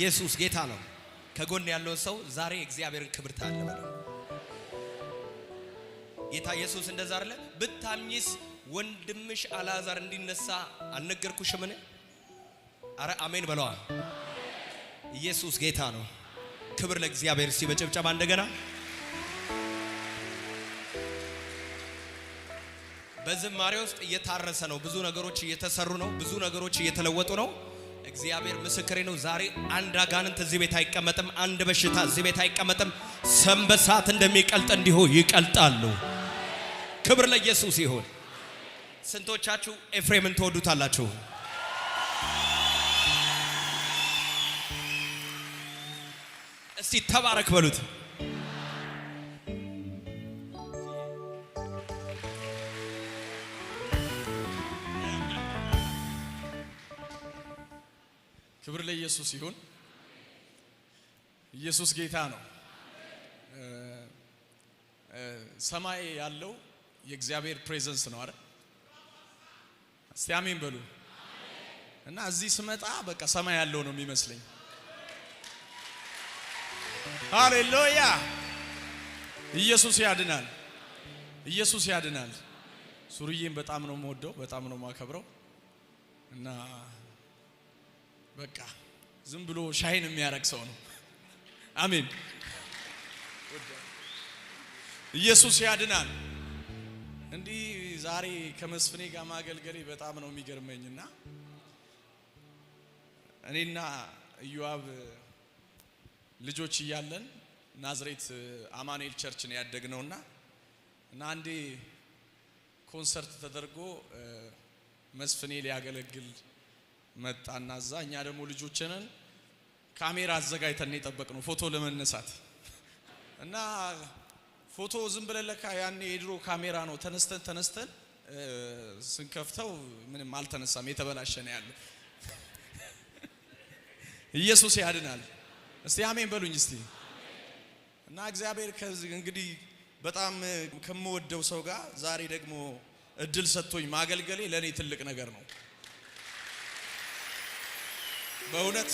ኢየሱስ ጌታ ነው። ከጎን ያለውን ሰው ዛሬ እግዚአብሔርን ክብር ታያለህ በለው። ጌታ ኢየሱስ እንደዛ አይደለ? ብታምኚስ ወንድምሽ አልዓዛር እንዲነሳ አልነገርኩሽምን? አረ አሜን በለዋል። ኢየሱስ ጌታ ነው። ክብር ለእግዚአብሔር። እስቲ በጭብጨባ እንደገና። በዝማሬ ውስጥ እየታረሰ ነው። ብዙ ነገሮች እየተሰሩ ነው። ብዙ ነገሮች እየተለወጡ ነው። እግዚአብሔር ምስክሬ ነው። ዛሬ አንድ አጋንንት እዚህ ቤት አይቀመጥም። አንድ በሽታ እዚህ ቤት አይቀመጥም። ሰም በእሳት እንደሚቀልጥ እንዲሁ ይቀልጣሉ። ክብር ለኢየሱስ ይሁን። ስንቶቻችሁ ኤፍሬምን ትወዱታላችሁ? እስቲ ተባረክ በሉት። ክብር ለኢየሱስ ይሁን። ኢየሱስ ጌታ ነው። ሰማይ ያለው የእግዚአብሔር presence ነው አይደል? እስቲ አሜን በሉ። እና እዚህ ስመጣ በቃ ሰማይ ያለው ነው የሚመስለኝ። ሃሌሉያ! ኢየሱስ ያድናል። ኢየሱስ ያድናል። ሱርዬን በጣም ነው የምወደው፣ በጣም ነው የማከብረው እና በቃ ዝም ብሎ shine የሚያደርግ ሰው ነው። አሜን። ኢየሱስ ያድናል። እንዲህ ዛሬ ከመስፍኔ ጋር ማገልገሌ በጣም ነው የሚገርመኝና እኔና ኢዮአብ ልጆች እያለን ናዝሬት አማኑኤል church ነው ያደግነውና እና አንዴ ኮንሰርት ተደርጎ መስፍኔ ሊያገለግል መጣና እዛ እኛ ደግሞ ልጆችንን ካሜራ አዘጋጅተን የጠበቅነው ፎቶ ለመነሳት እና ፎቶ ዝም ብለን ለካ ያኔ የድሮ ካሜራ ነው። ተነስተን ተነስተን ስንከፍተው ምንም አልተነሳም፣ የተበላሸ ነው ያለው። ኢየሱስ ያድናል። እስቲ አሜን በሉኝ እስቲ። እና እግዚአብሔር ከዚህ እንግዲህ በጣም ከምወደው ሰው ጋር ዛሬ ደግሞ እድል ሰጥቶኝ ማገልገሌ ለእኔ ትልቅ ነገር ነው በእውነት።